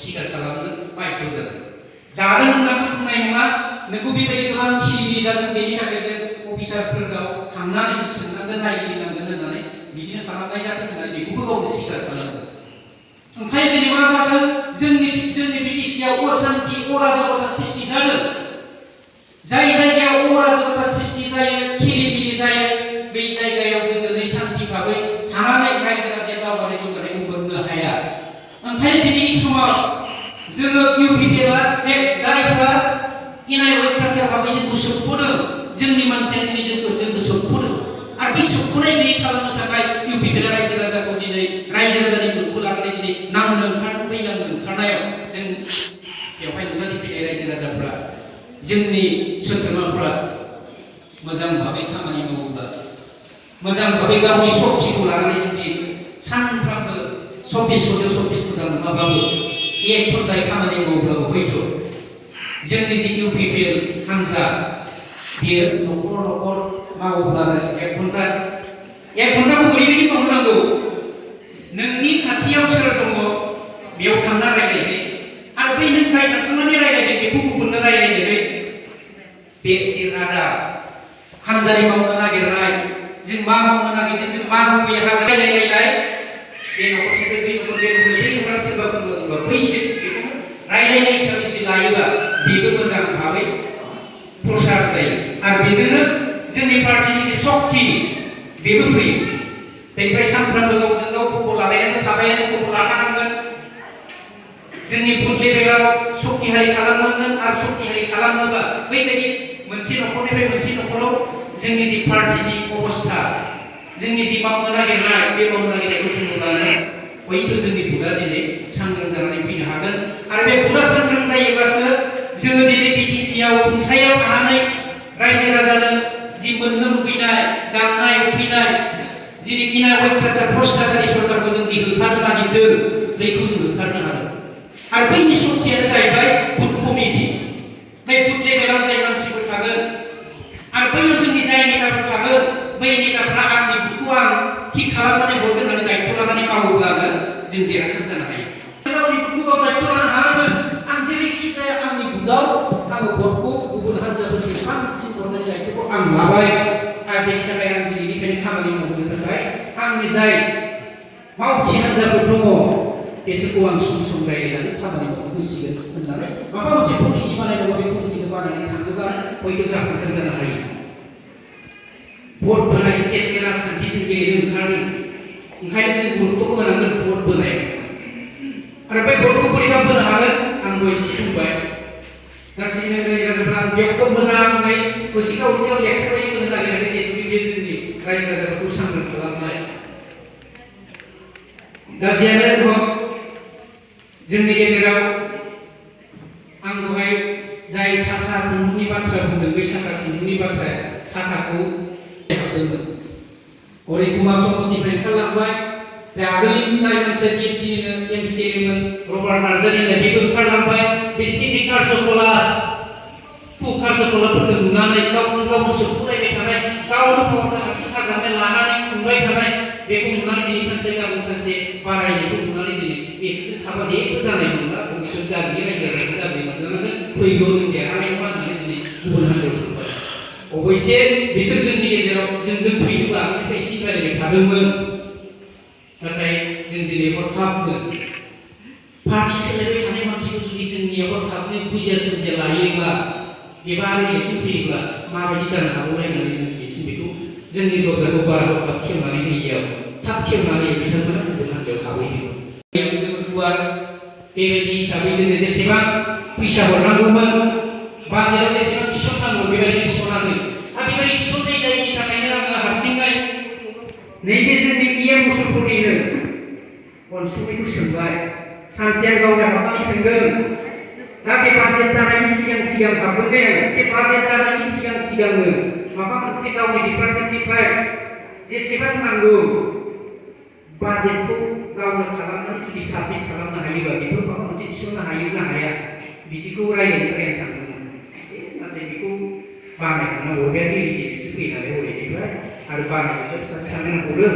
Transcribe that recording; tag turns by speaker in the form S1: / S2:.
S1: स्वीकार खालामनो बाध्य जादों जादों होननानै बुंनाय नङा नोंखौ बेबायदि गोबां खिलिबिलि जादों बेनि थाखाय जों अफिसारफोरनाव थांनानै जों सोंनांगोन नायगिरनांगोन होननानै बिदिनो खालामनाय जादों होननानै बेखौबो गावनो स्वीकार खालामदों ओंखायनो दिनै मा जादों जोंनि बिटिसिआव अशान्ति अराजकता सृष्टि जादों जाय जायगायाव अराजकता सृष्टि जायो खिलिबिलि जायो बै जायगायाव गोजोनै सान्थि भाबै थानानै रायजो राजाया दावगानाय जौगानायखौ मोननो हाया ओंखायनो दिनैनि समाव जोङो इउपिपिएलआ जायफ्रा इनाय अत्याचार भाबै जोंखौ सोबख'दों जोंनि मानसिया दिनै जोंखौ सोबख'दों आरो बै सोबख'नाय गैयै खालामनो थाखाय इउपिपिएलआ रायजो राजाखौ दिनै रायजो राजानि मुंखौ लानानै दिनै नांनो ओंखारदों बै नांनो ओंखारनायाव जों बेवहाय नुजाथिफैनाय रायजो राजाफ्रा जोंनि सोद्रोमाफ्रा मोजां भाबै खामानि मावोब्ला मोजां भाबै गावनि सक्तिखौ लानानै जुदि सानफ्रामबो 24 घन्टा नङाबाबो 1 घन्टा खामानि मावब्लाबो हयथ' जोंनि जि इउपिपिएल हान्जा बेयो न'खर मावोब्लानो 1 घन्टाखौ ओरैबायदि मावनांगौ नोंनि खाथियाव सोर दङ बेयाव थांना रायलायहै आरो बै नों जाय थांनानै रायलायदों बेखौ गुबुननो रायलायहै बे जि रादाब हान्जानि मावनो नागिरनाय जों मा मावनो नागिरदों जों मा लुबैयो रायलायलायनाय बे न'खरसेबो बै न'खर बै न'खरा सोरबा बुङोबा बैसो बेखौ रायलायनाय हिसाबै जुदि लायोबा बेबो मोजां भाबै प्रसार जायो आरो बेजोंनो जोंनि पार्टिनि जे सक्ति बेबो फैयो बेनिफ्राय सानफ्रामबो गावजों गाव खबर लालायनानै थाबायानो खबर लाखानांगोन जोंनि बुथ लेभेलाव सक्तिहारि खालामनांगोन आरो सक्तिहारि खालामोबा बैबायदि मोनसे न'खरनिफ्राय मोनसे न'खराव जोंनि जि पार्टिनि अबस्था जोंनि जि मावनो नागिरनाय बे मावनो नागिरनायखौ बुङोब्लानो हयथ' जोंनि बुथआ दिनै सांग्रां जानानै फैनो हागोन आरो बे बुथआ सांग्रां जायोब्लासो जोङो दिनै बिटिसिआव खुंथायाव थानानै रायजो राजानो जि मोननो लुबैनाय गांनाय उखैनाय जि इनाय अत्याचार भ्रष्टाचारि सरकारखौ जों जि होखारनो नागिरदों बैखौ जों होखारनो हागोन आरो बैनि सक्तियानो जाहैबाय बुथ कमिटि बे बुथ लेभेलाव जाय मानसिफोर थागोन आरो बैयाव जोंनि जाय नेताफोर थागोन बै नेताफ्रा आंनि बुथखौ आं थिग खालामनानै हरगोन होननानै दायित्व लानानै मावोब्लानो जों देरहासार जानो हायो गावनि बुथखौ गाव दायित्व लानो हागोन आं जेरैखि जाया आंनि बुथआव आङो भटखौ गुबुन हान्जाफोरनि बांसिन हरनाय दायित्वखौ आं लाबाय आरो बेनि थाखाय आं दिनैनिफ्रायनो खामानि मावनो थाखाय आंनि जाय मावथि हान्जाफोर दङ बेसोरखौ आं सम रायलायनानै खामानि मावनो होसिगोन होननानै माबा मोनसे पलिसि बानायनांगौ बे पलिसिखौ बानायनानै थाङोब्लानो हयथ' जाफुंसार जानो हायो भट बोनाय स्टेटनि राजखान्थिजों गेलेनो ओंखारदों ओंखायनो जों भटखौ होनांगोन भट बोनाय आरो बे भटखौ बोरैबा बोनो हागोन आं दहाय एसे बुंबाय गासैबो रायजोफोरा बेयाव खोब मोजाङै होसि खावसेयाव एक्सपार्टि होनो नागिरनानै जिहेतु बे जोंनि रायजो राजाफोरखौ सांग्रां खालामनाय दा जियानो दं जोंनि गेजेराव आं दहाय जाय साखा खुन्दुंनि बाथ्रा बुंदों बे साखा खुन्दुंनि बाथ्रा साखाखौ हाबदोंमोन ओरै गुमा समस्तिनिफ्राय ओंखारलांबाय आगोलनि जाय मानसिया डिएमटिनिनो एमसिएलएमोन रबार्ट नार्जारि होननाय बेबो ओंखारलांबाय बिसिनि जि कार्यकलापफोरखौ नुनानै गावजों गाव सोबख'लायबाय थानाय गावनो गावनो हारसिं हाग्रामाय लानानै खुंबाय थानाय बेखौ नुनानै दिनै सानसे गाबोन सानसे बारायनायखौ नुनानै दिनै एसेसो थाबा जेबो जानाय नंला भबिष्यत गाज्रि रायजो राजाखौ गाज्रि मोनजानांगोन फैगौ जों देरहानाय नङा होननानै दिनै गुबुन हान्जायाव थांबाय अबयसे बिसोर जोंनि गेजेराव जोंजों फैनोब्ला आगोलनिफ्राय एसे रायलायबाय थादोंमोन नाथाय जों दिनै हरखाबनो पार्टि सोलायबाय थानाय मानसिखौ जुदि जोंनियाव हरखाबनो बुजिया सोमजिया लायोब्ला एबा आरो इलेक्सन फैयोब्ला माबायदि जानो हागौ नायनानै जों एसे बेखौ जोंनि दरजाखौ बारा हरखाब खेवनानै होयैयाव थाब खेवनानै बिथांमोना गुबुन हान्जायाव हाबहैदों जोबोद गुवार बेबायदि हिसाबै जोङो जेसेबां फैसा हरनांगौमोन बाजेटआव जेसेबां थिसननांगौ बेबायदि थिसनाखै आरो बेबायदि थिसननाय जायैनि थाखायनो आङो हारसिङै नैबे जोंनि पिएम मुसुलफुरनिनो अनसुमैखौ सोंबाय सानसे आं गावनो हाबनानै सोंदों दा बे बाजेट जानायनि सिगां हाबगोन दे बे बाजेट जानायनि सिगांनो माबा मोनसे गावनि डिपार्टमेन्टनिफ्राय जेसेबां नांगौ बाजेटखौ गावनो खालामनानै जुदि साबमिट खालामनो हायोबा बेफोर माबा मोनसे थिसननो हायोब्ला हाया बिदिखौ रायलायनो थाखाय आं थांदोंमोन नाथाय बेखौ बानायखांना हरबाय रिलिगेटसो फैनानै हरैनिफ्राय आरो बानायजोबबाय साननो हरो